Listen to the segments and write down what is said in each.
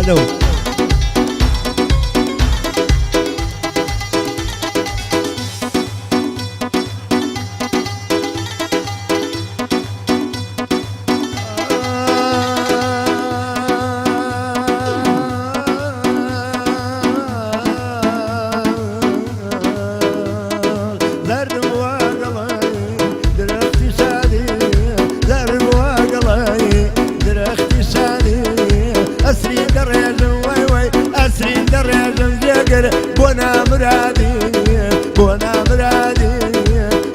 هەلۆ. بۆ نامرادی بۆ نامرادی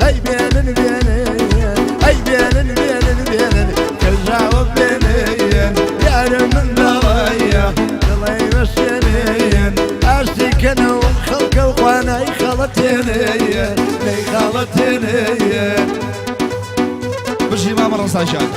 ئەی بێنن بێنن ئەی بێنن بێنن بێنن کەژاوە بێنن یارە منداڵەیە دڵی مەشێنێن ئاشتی کەنەوە خەڵکە و خوانای خەڵەتێنێ نەی خەڵەتێنێ. بژی مامە ڕەزا گیان.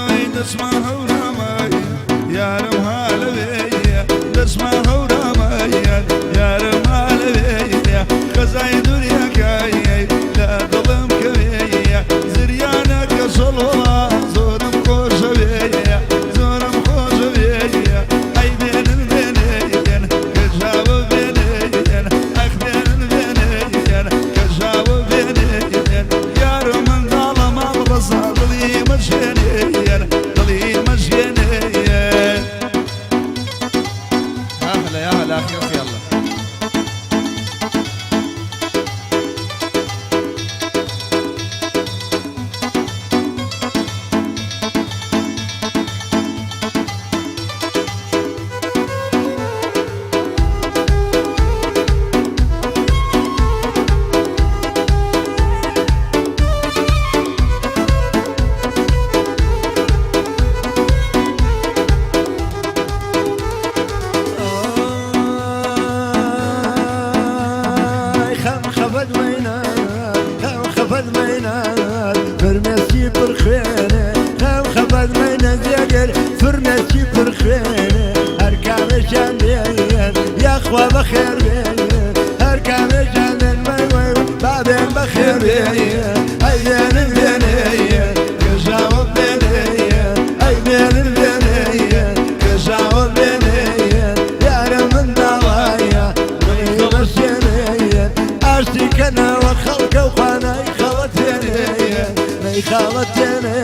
ئای دەچمە هەورامای یارم ها لەوێیە دەچمە هەورامای یارم ها لەوێیە خەزای دنیاکەی لە دڵم کەوێیە زریانە کە سەڵۆڵا زۆرم خۆشەوێیە زۆرم خۆشەوێیە ئەی بێنن بێنێن کەژاوە بێنێن ئەخ بێنن بێنێن کەژاوە بێنێن یارم منداڵە ماڵ ڕەزا دڵی مەشێنێن دڵی مەشێنێن. يا هلا يا هلا اخي اخي يلا. ئای خەم خەفەت مەینات خەم خەفەت مەینات فرمێسکی پڕ خوێنێ خەم خەفەت مەینە جێگر فرمێسکی پڕ خوێنێ هەر کامێکیان بێن یاخوا بەخێر بێن هەر کامێکیان بێن وەی وەی با بێن بەخێر بێن ئەی بێنن بێنێ گەژاوە بێنێ ئەی بێنن بێنێ گەژاوە بێنێ یارە منداڵایە دڵی مەشێنێ ئاشتی کەنەوە خەڵکە و خوانای خەڵەتێنێ نەی خەڵەتێنێ.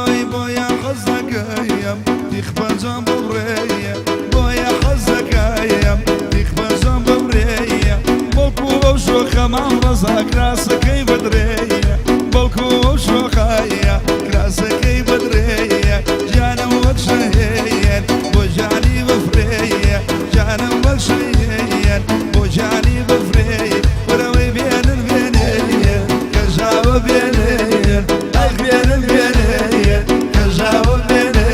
ئای بۆیە حەزەکەیم تیخ پەنجەم ببڕێیە بۆیە حەزەکەیم تیخ پەنجەم ببڕێیە بەڵکو ئەو شۆخە مام ڕەزا کراسەکەی بدرێیە بەڵکو ئەو شۆخایە کراسەکەی بدرێیە گیانم وەک شەهێن بۆ گیانی بفرێیە گیانم وەک شەهێن بۆ گیانی بفرێیە وەرەوەی بێنن بێنێ کەژاوە بێنێ ئەی بێنن بێنێ کەژاوە بێنێ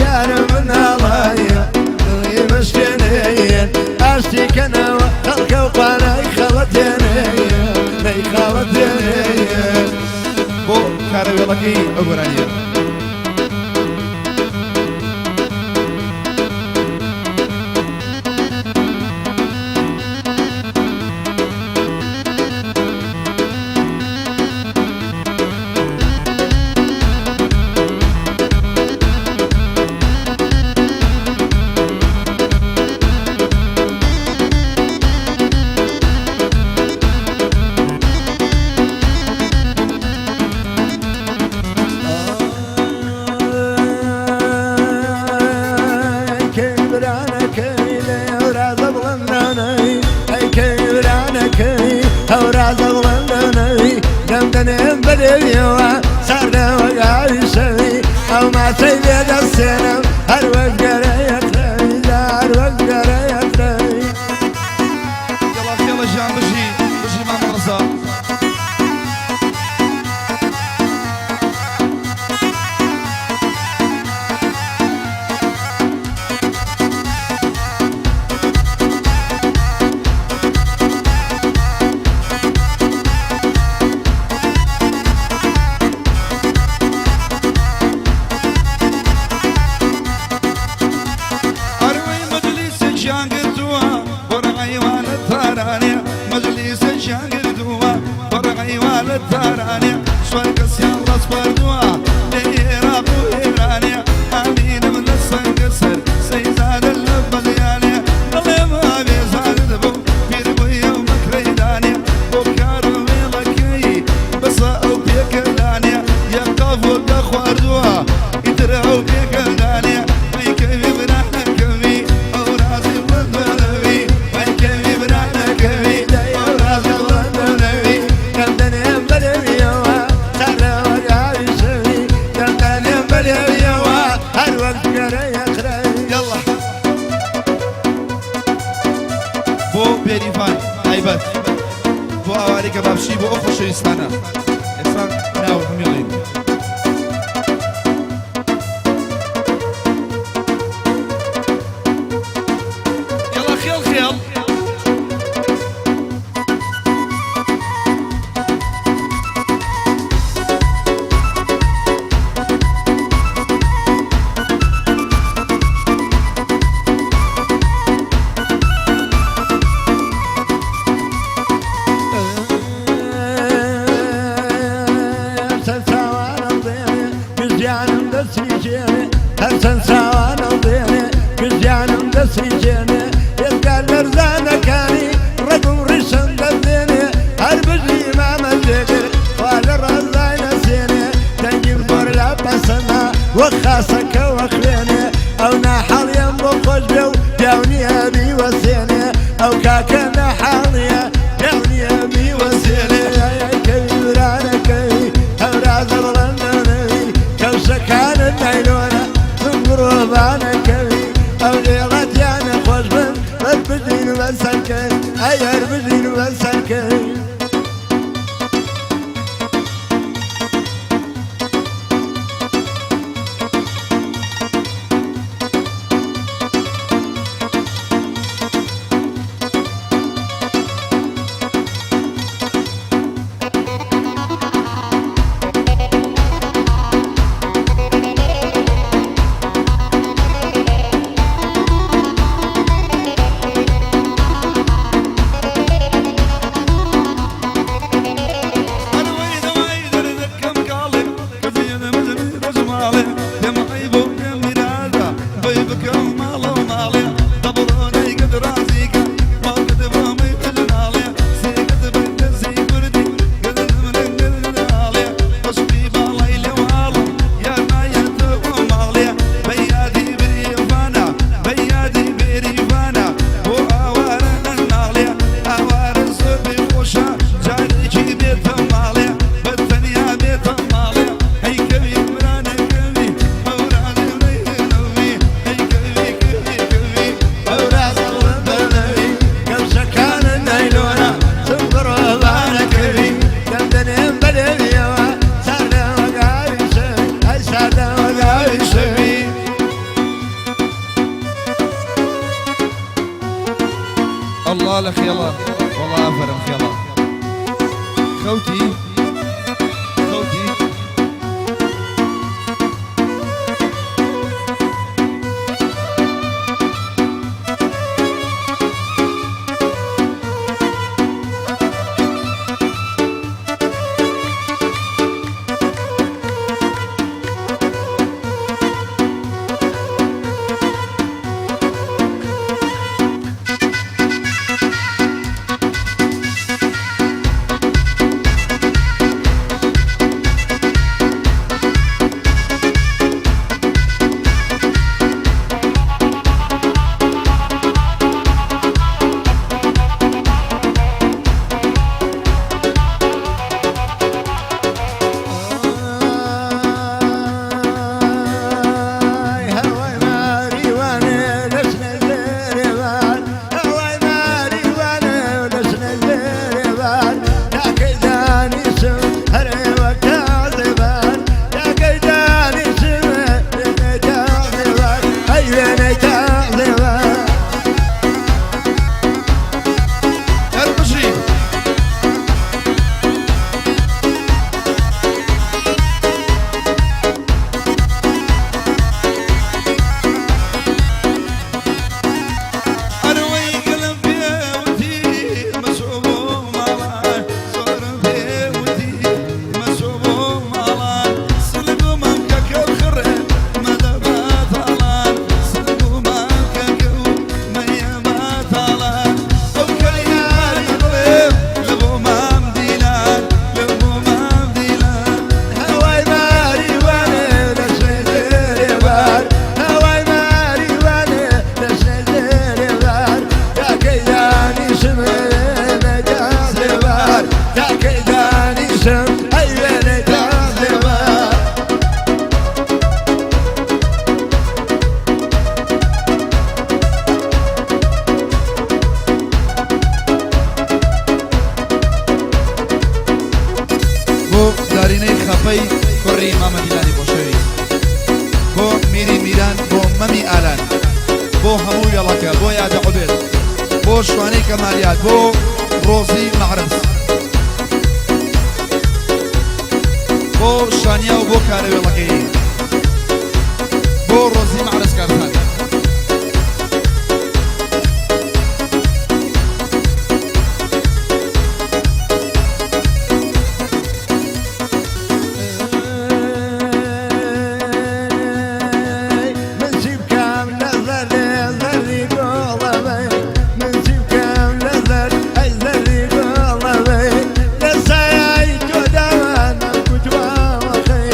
یارە مناڵایە دڵی مشکێنێ ئاشتی کەنەوە خەڵکە و خوانای خەڵەتێنێ نەی خەڵەتێنێ. بۆ کارەوێڵەکەی ئەو گۆرانییە. دەنێم بەلێویەوە ساردەوەگاوی شەوی ئەو ماچەی لێ دەستێنم هەر وەک گەرەیەترەوی هەر وەک گەرەیەترەوی. یەڵا خێڵە ژیان بژی بژی مامە ڕەزا. ئەروەی مەجلیسێکیان گرتووە بۆ ڕەعیوانە تارانێ مەجلیسێکیان گرتووە بۆ ڕەعیوانە تارانێ سوار کەسیان ڕاسپاردووە لە ئێراق و ئێرانێ ئامینم لە سەنگەسەر سەیزادە لە بەغیانێ دڵێ ما بێزارت بوو پیر بوویە و مەکرەی دانێ بۆ کار و وێڵەکەی بەسە ئەو پێکەدانێ یەقەفۆ دەخواردووە ئیتر ئەو پێکەدانێ وەی کەوی برا نەکەوی ئەو ڕازی بڵندەوی وەی کەوی برا نەکەوی ئەو ڕازی بڵندەوی دەم دەنێم بەلێویەوە ساردەوەگاوی شەوی دەم دەنێم بەلێویەوە هەر وەک گەرەیەترەوی. یەڵا بۆ بێریڤان تایبەت بۆ ئاوارەی کەبابچی بۆ ئەو خۆشەویستانە ئێستا ناو هەمیڵین. یەڵا خێڵ خێڵ. هەرچەند چاوانم دێنێ گژیانم دەسریژێنێ هەرچەند چاوانم دێنێ گژیانم دەسریژێنێ ئێزگار لەرزانەکانی ڕەگ و ڕیشم دەردێنێ هەر بژی مامە جێگر خوا لە ڕازای نەسێنێ دەنگیم زۆر لا پەسەنە وەک خاسەکە وەخوێنێ ئەو ناحاڵیەم بۆ خۆش بێ و پیاو نییە بیوەسێنێ ئەو کاکە ناحاڵیە پیاو نییە بیوەسێنێ کەوی ورانەکەوی هەورازە بڵندەنەوی کەوشەکانت نایلۆنە مرۆڤانەکەوی ئەو لێڵەتیانە خۆش بن بەس بژین و بەسەرکەن ئەگەر بژین و بەسەرکەن. ئەروەی دەوای دەردەکەم کاڵێ کەفیەنە مەجلی ڕەشماڵێ پێم عەیبە و پێم میرادە بۆی بکەم ماڵە و ماڵێ دەبڕۆ دایکت ڕازیکە باوکت بۆ مەی بجناڵێ سێکت بە دەستی کوردی گەدەم لەنگەرناڵێ بەشقی باڵای لێواڵم یار نایەتەوە ماڵێ بەیادی بریڤانە بەیادی بێریڤانە بۆ ئاوارە نەناڵێ ئاوارە زۆر پێخۆشە جارێکی بێتە ماڵێ بە تەنیا بێتە ماڵێ هەی کەوی مرانەکەوی هەورانێ نەیهێنەوی هەی کەوی کەوی کەوی هەورازە بڵندەنەوی کەوشەکانت نایلۆنە چون مرۆڤانەکەوی دەم دەنێم بەلێویەوە ساردەوەگاوی شەوی ئەی ساردەوەگاوی شەوی. ئەڵڵا لە خێڵە وەڵا ئافەرم خێڵە خەوتی خەوتی. بۆ شوانەی کەمالیات بۆ ڕۆزی مەعرەز بۆ شانیا و بۆ کارەوێڵەکەی بۆ ڕۆزی مەعرەز کارزان. من چی بکەم لە زەرێ زەری گۆڵەوەی، من چی بکەم لە زەر ئەی زەری گۆڵەوەی، لە سایەی تۆدا نەمکوتواوەخەی،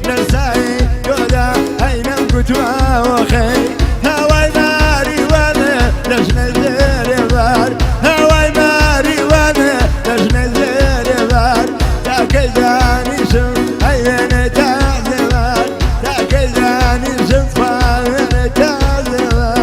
لە سایەی تۆدا ئەی نەمکوتواوەخەی، هەوای ماریوانێ لە ژنەی زێرێ بار، هەوای ماریوانێ لە ژنەی زێرێ بار، تاکەی دانیشم ئەی وێنەی تازێوار، تاکەی دانیشم خوا وێنەی تازێوار.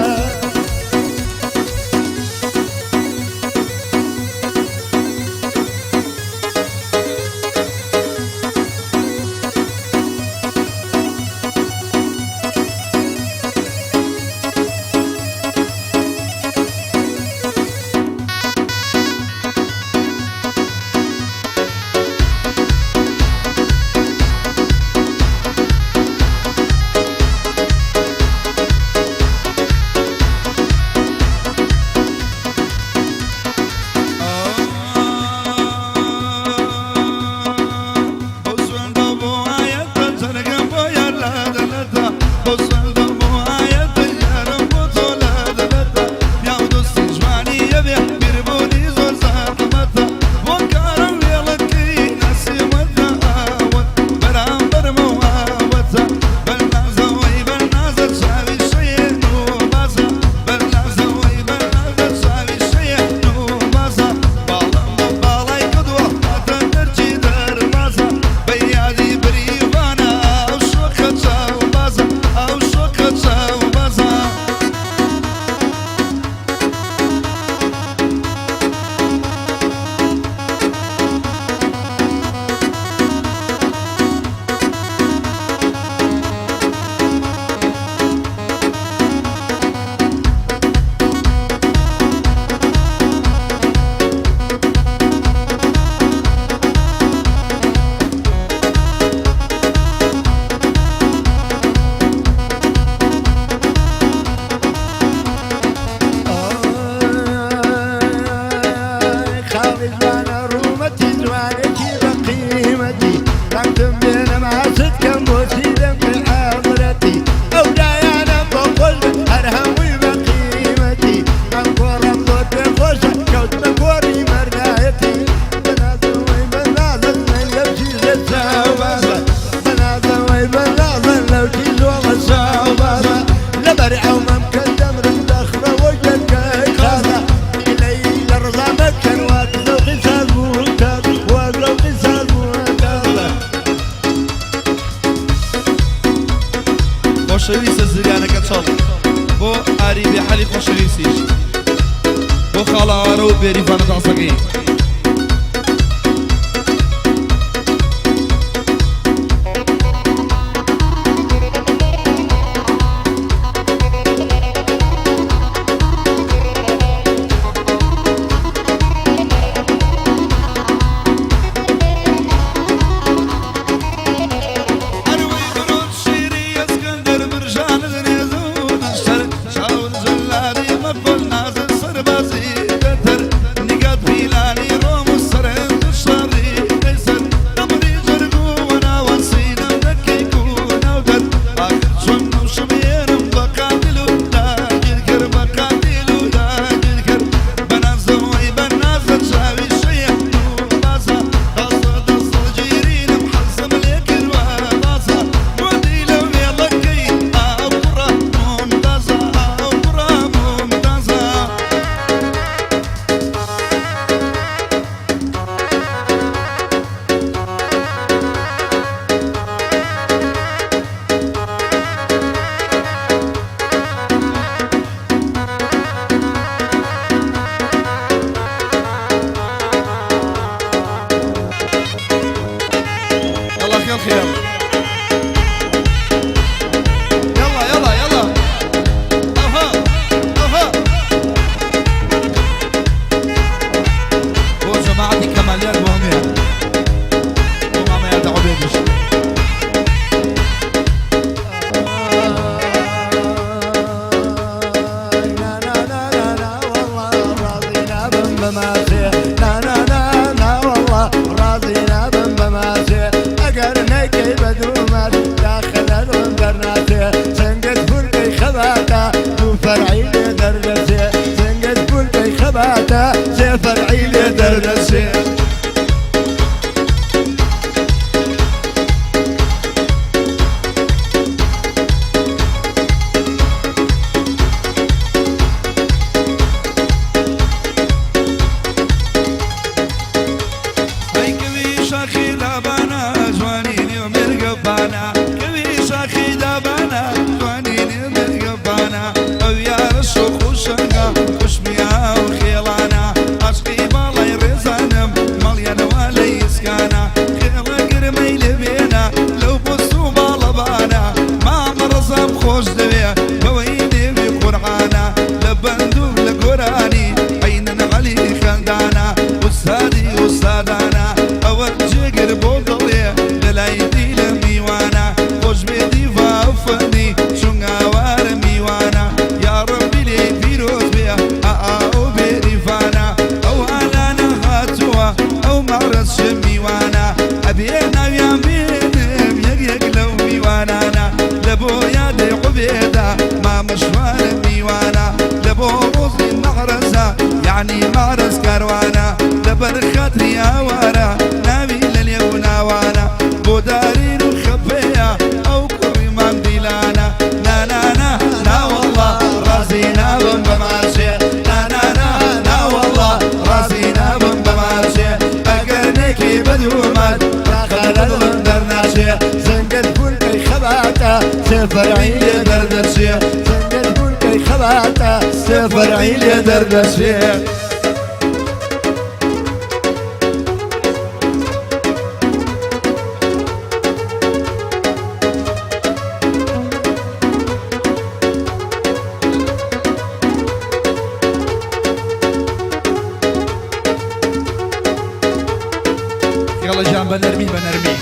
خاڵی جوانە ڕوومەتی جوانێکی بە قیمەتی، ڕەنگتم بێنە ماچت کەم بۆچی دەم ئامرەتی، ئەو دایانە بۆ خۆش بێت هەر هەمووی بە قیمەتی، ئەم گۆڕەم زۆر پێ خۆشە کەوتمە گۆڕی مەردایەتی، بەنازەوەی بەنازە لەو چیژە چاوبازە، بەنازەوەی بەنازە لەو چیژۆڵە چاوبازە، لەبەر ئەو مەمکە دەمرم دەخرەوە گەرکەی خازە، ئیلەی لە ڕزا مەکەن واز زەوقی ساز بوو واز زەوقی ساز بوو. خۆشەویستە زریانەکە چاڵ بۆ ئاری بێحەلی خۆشەویستیش بۆ خاڵاوارە و بێریڤانە تازەکەی. يلا يلا يلا. أها أها. خەباتە سێ فەرعی لێ دەردەچێ. ئەی کەوی شاخی لابانە جوانی نێو مێرگەبانە، کەوی شاخی لابانە جوانی نێو مێرگەبانە، ئەو یارە شۆخ و شەنگە خوشمیا و خێڵانە، عاشقی باڵای ڕێزانم ماڵیانەوە لە ئیسکانە، خێڵە گرمەی لێ بێنە لەو پۆست و باڵەبانە، مامە ڕەزام خۆش دەوێ بەوەی نێوی قورعانە، لە بەند و لە گۆرانی عەینەن عەلی خەندانە، ئوستادی ئوستادانە، ئەوە جێگر بۆ دڵێ لە لای دیلە میوانە، خۆش بێ دیڤا فەنی چون ئاوارە میوانە، یا ڕەبی لێی پیرۆز بێ ئا ئەو بێریڤانە، ئەو ئالانە هاتووە ئەو مەعرەز میوانە، ئەبێ ناویان بێنم یەک یەک لەو میوانانە، لە بۆ یادێ عوبێدە مامە شوانە میوانە، لە بۆ ڕۆزی مەعرەزە یعنی مەعرەز کاروانە، لەبەر خاتری ئاوارە ناوی لە نێو ناوانە، بۆ دارین و خەپەیە ئەو کوڕی مام دیلانە، نانانا ناوەڵڵا ڕازی نابم بە ماچێ، نانانا ناوەڵڵا ڕازی نابم بە ماچێ، ئەگەر نەیکەی بە دوومات داخە لە دڵم دەرناچێ. زەنگەت فولکەی خەباتە سێ فەرعی لێ دەردەچێ. زەنگەت فولکەی خەباتە سێ فەرعی لێ دەردەچێ. خێڵە گیان بە نەرمی بە نەرمی.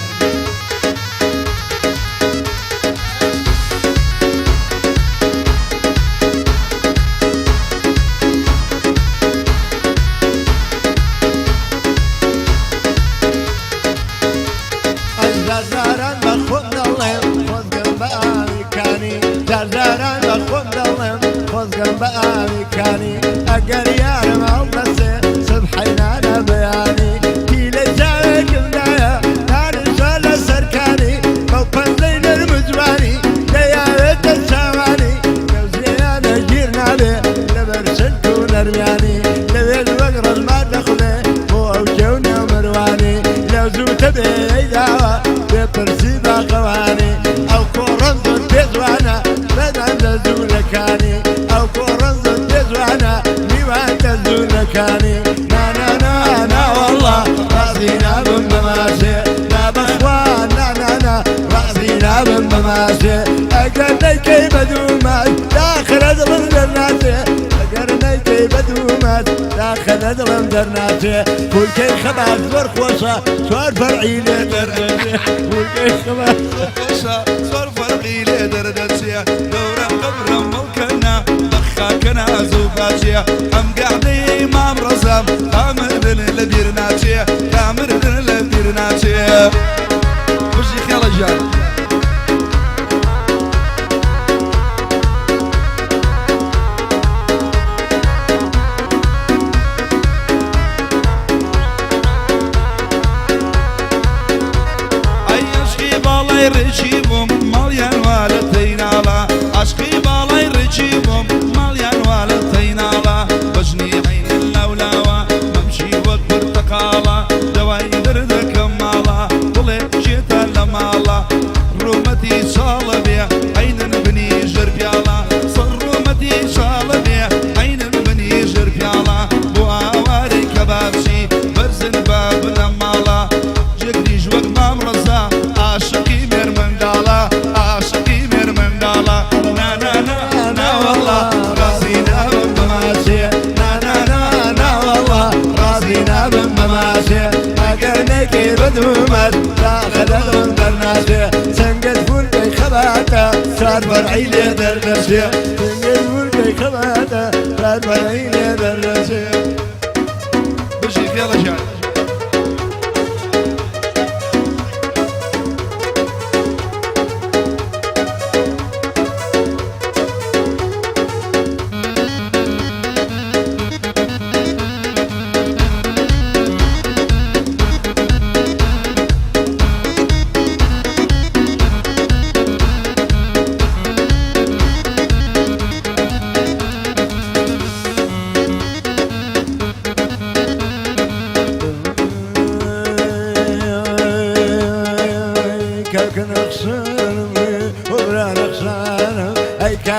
ئەی جارجاران بە خۆم دەڵێم خۆزگەم بە ئاوی کانی، جارجاران بە خۆم دەڵێم خۆزگەم بە ئاوی کانی، ئەگەر یارم هەڵدەسێ سبحەینانە بەیانی، پیلەی چاوێکم دایە دانیشە لەسەر کانی، بەو پەنجەی نەرم و جوانی دەیاوێتە چاوانی، گەوزێیانە گیر نابێ لەبەر چلک و نەرمیانی، لەوێش وەک ڕەزما دەخولێ بۆ ئەو کێو نێو مروانی، لەو زووتە بێ داوە بێ پرسی باخەوانی، ئەو کۆڕەم زۆر پێ جوانە بەدان لە زوولەکانی، ئەو کۆڕەم زۆر پێ جوانە میوان لە زوولەکانی، نانانا ناوەڵڵا ڕازی نابم بە ماچێ، نا بەخوا نانانا ڕازی نابم بە ماچێ، ئەگەر نەیکەی بە دوومات داخە لە دڵم دەرناچێ، ئەگەر نەیکەی بە دوومات داخە لە دڵم دەرناچێ. فولکەی خەبات زۆر خۆشە چوار فەرعی لێ دەردەچێ. فولکەی خەبات خۆشە زۆر فەرقی لێ دەردەچێ، دەورە قەبرە مەڵکەنە بە خاکە ناز و باچێ، ئەم گەعدەی مام ڕەزام تا مردن لە بیر ناچێ، تا مردن لە بیر ناچێ. بژی خێڵە گیان. ئەی عەشقی باڵای ڕێکی بووم ماڵیان وا لە تەیناڵە، عەشقی باڵای ڕێکی بووم ماڵیان وا لە تەیناڵە، بەژنی عەینن لاولاوە مەمکی وەک پرتەقاڵە، دەوای دەردەکەم ماڵە بڵێ کێتان لە ماڵە، ڕوومەتی چاڵە بێ عەینن بنی ژێر پیاڵە، سەر ڕوومەتی چاڵە بێ عەینن بنی ژێر پیاڵە، بۆ ئاوارەی کەبابچی بەرزن بە بنەماڵە، جێگریش وەک مام ڕەزا عاشقی مێرمنداڵە، عاشقی مێرمنداڵە، نانانا ناوەڵڵا ڕازی نابم بە ماچێ، نانانا ناوەڵڵا ڕازی نابم بە ماچێ، ئەگەر نەیکەی بە دوومات داخە لە دڵم دەرناچێ. سەنگەت فولکەی خەباتە چوار فەرعی لێ دەردەچێ. سەنگەت فولکەی خەباتە چوار فەرعی لێ دەردەچێ. بژی خێڵە گیان.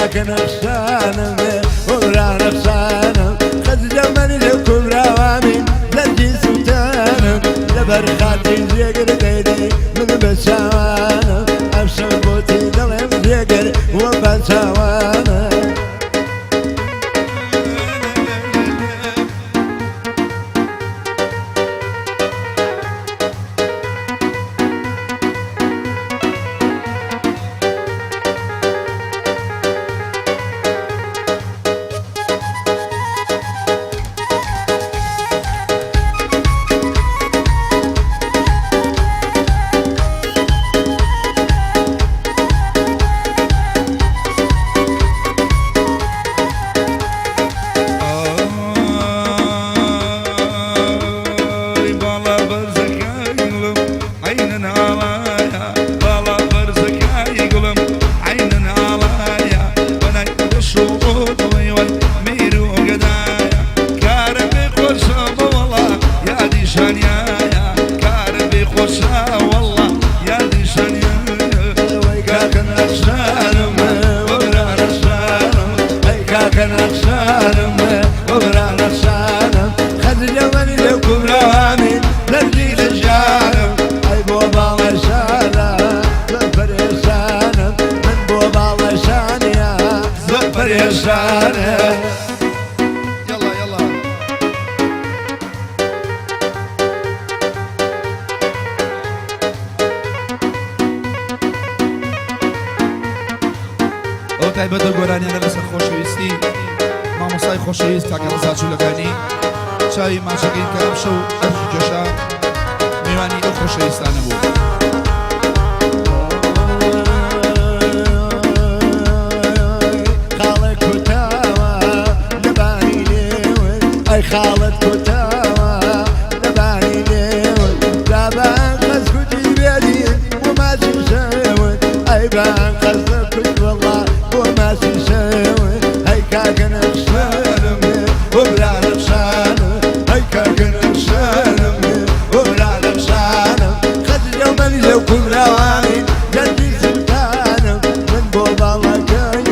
کاکە نەخشانم وبرا نەخشانم خەزجە مەنجە کوبراوامین لەرجی سووتانم لەبەر خاتری جێگر دەیدەی من بە چاوانم ئەمشەو بۆتی دەڵێم جێگر وە بە چاوانم. ئای باڵا بەرزەکەی گوڵم عەینن ئاڵایە باڵا بەرزەکەی گوڵم عەینن ئاڵایە بەنای ڕەش و ڕووت وەی وەی میر و گەدایە کارم بێ خۆشە بەوەڵا یادی شانیایە کارم بێ خۆشە وەڵا یادی شانیایە وەی کاکە نەخشانم وبرا نەخشانم ئەی کاکە نەخشانم وبرا نەخشانم خەزجە مەنجە کوبراوامین لەرجی لە ژیانم ئەی بۆ باڵەشانە زۆر پەرێشانم من بۆ باڵەشانیا زۆر پەرێشانم. یەڵا یەڵا. ئەو تایبەتە گۆرانیانە لەسەر خۆشەویستی مامۆستای خۆشەویست کاکە ڕەزا جولەکانی چاوی ماچەکەین کە ئەمشەو ئەرکی کێشا میوانی ئەو خۆشەویستانە بوو. خاڵە کوتاوە لەبانی لێوت ئەی خاڵت کوتاوە لەبانی لێوت دابان قەز کوتی بێدی بۆ ماچی شەوت ئەی بان قەز کوت وەڵا بۆ ماچی شەوت ئەی کاکە نەخشانم بۆ برا نەخشانم ئەی کاکە نەخشانم بۆ برا نەخشانم خەزجە مەنجە و کوبراوانی گەردی سلتانم من بۆ باڵەکەی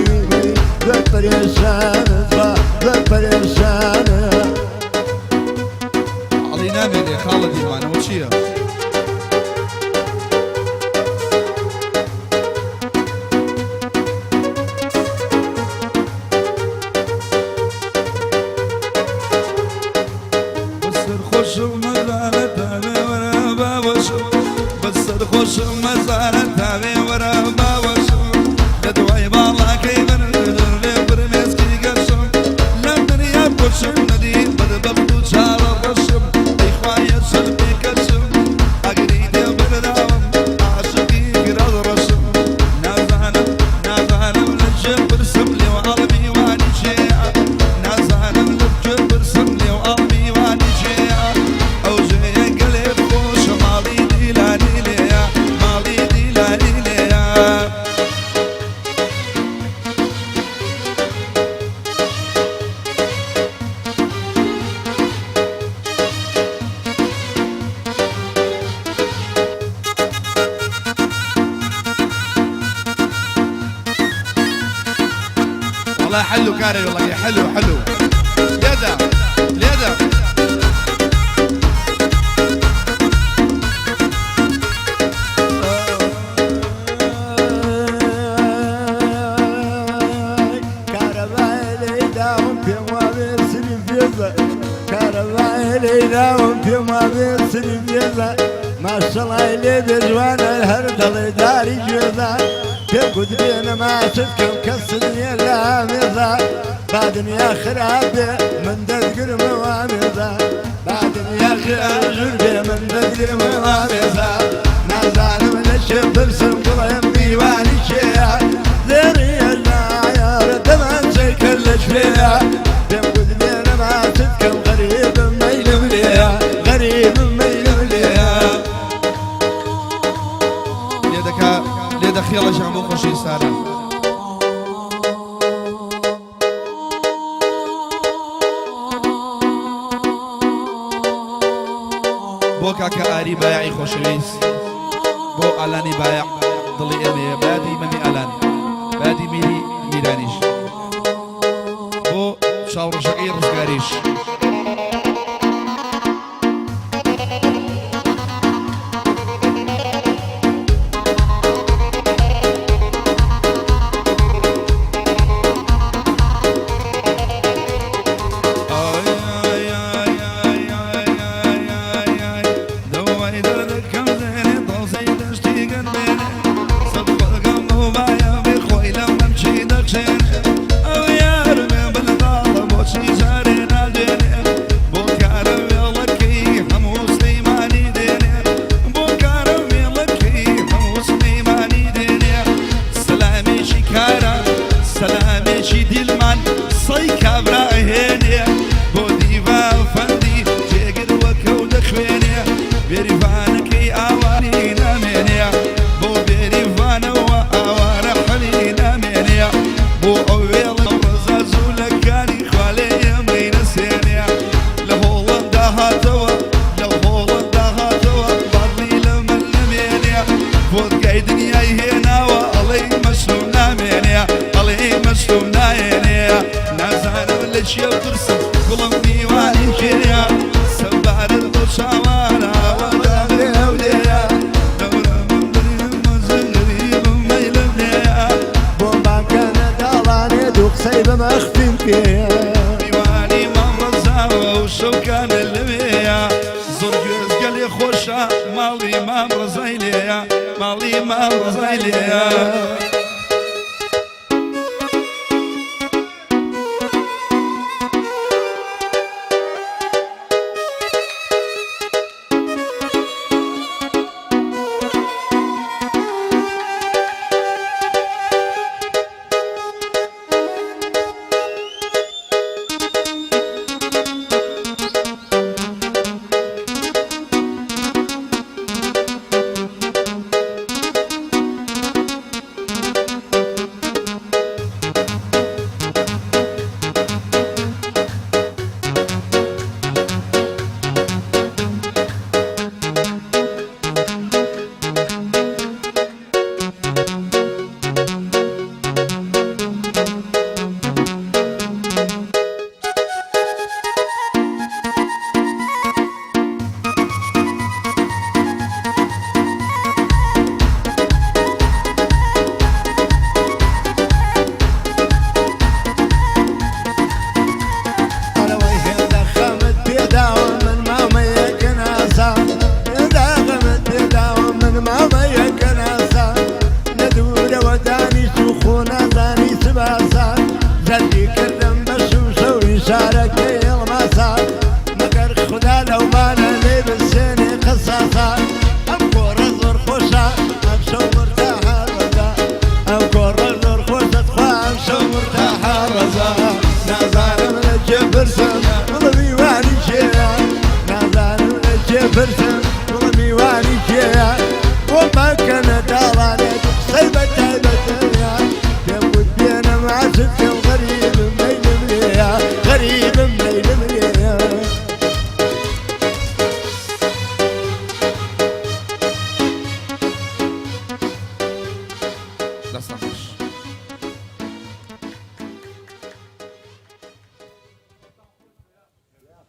زۆر پەرێشانم زۆر پەرێشانم. عەڵی نامێنێ خاڵە دیمانەوە چییە؟ بەسەر خۆشم مەزانە تاوێ وەرە باوەشم بەسەر خۆشم مەزانە تاوێ وەرە باوەشم لە دوای باڵاکەی من لێ فرمێسکی گەشم لە دنیا خۆشم نەدی بەدبەخت و چاوە ڕەشم ئەی خوایە چەند پێکەشم ئەگری لێ بەرداوم عاشقی گرەڵ ڕەشم نازانم نازانم لە جێ پرسم لێو ئاڵ میوانی جێیە نازانم لە کوێ پرسم لێو ئاڵ میوانی جێیە ئەو جێیە گەلێ خۆشە ماڵی دیلانی لێیە ماڵی دیلانی لێیە. والله حلو كاري والله حلو حلو ليدا ليدا. کارەبای لێداوم پێم وابێ سری فێزە کارەبای لێداوم پێم وابێ سری فێزە ماشەڵای لێ بێ جوانە هەر دەڵێ داری گوێزە پێم گوت بێنە ماچت کەم کەست نییە لە مێزە با دنیا خراپ بێ من دەستگرمەوە مێزە با دنیا خراپ ژوور بێ من دەستگرمەوە مێزە نازانم لە چێ پرسم بڵێم میوانی کێیە زێڕی ئەژنایارە دەمانچەی کرد لە کوێیە پێم گوت بێنە ماچت کەم غەریبم مەیلم لێیە غەریبم مەیلم لێیە. لێدەکا لێدە خێڵەشان بۆ خۆشەویستانە. بۆ کاکە ئاری بایعی خۆشەویست بۆ ئالانی بایع دڵی ئێمەیە بادی مەمی ئالان بادی میری. میرانیش بۆ چاوڕەشەکەی ڕزگاریش. سەلامێکی دیلمان سەی کابرا ئەهێنێ بۆ دیڤا فەندی جێگر وەکەو دەخوێنێ بێریڤانەکەی ئاواری نامێنێ بۆ بێریڤانەوە ئاوارە حەلی نامێنێ بۆ ئەو وێڵە ڕەزا زوولەکانی خوالێ ئێمەی نەسێنێ لە هۆڵەندا هاتەوە لە هۆڵەندا هاتەوە بادلی لە من نەمێنێ ڤۆدگای دنیای هێناوە ئەڵێی مەشروب نامێنێ ئەڵێی مەشروب نایەنێ نازانم لە چیە ترسم گوڵم میوانی کێیە سەبارەت بەو چاوانە ئاوادانێ هەولێرە دەورەمم دڵیم مەزن غەریبم مەیلم لێیە بۆ ماکەنە داڵانێ دوو قسەی بە مەخفیم پێیە میوانی مام ڕەزاوە و شەوکانە لەوێیە زۆر گوێزگەلێ خۆشە ماڵی مام ڕەزای لێیە ماڵی مام ڕەزای لێیە. ئەرەوەی هێندە خەمت پێداوە من مامەیەکە نازان هێندە خەمت پێداوە من مامەیەکە نازان لە دوورەوە دانیشت و خۆ نازانی چ باسان زەردی کردم بە شووشە و ئیشارەکەی هەڵماسان مەگەر خودا لەومانە لێ بسێنێ قەساسان ئەم کۆڕە زۆر خۆشە ئەم شەو مرتاحە ڕەزا ئەم کۆڕە زۆر خۆشە تخوا ئەم شەو مرتاحە ڕەزا نازانم لە کێ پرسم دڵ میوانی کێیە نازانم لە کێ پرسم دڵ میوانی کێیە بۆ مەکەنە داڵانێ قسەی بە تایبەتەیە پێم وت بێنە ماچت کەم غەریبم مەیلم لێیە غەریبم مەیلم لێیە. دەستان خۆش.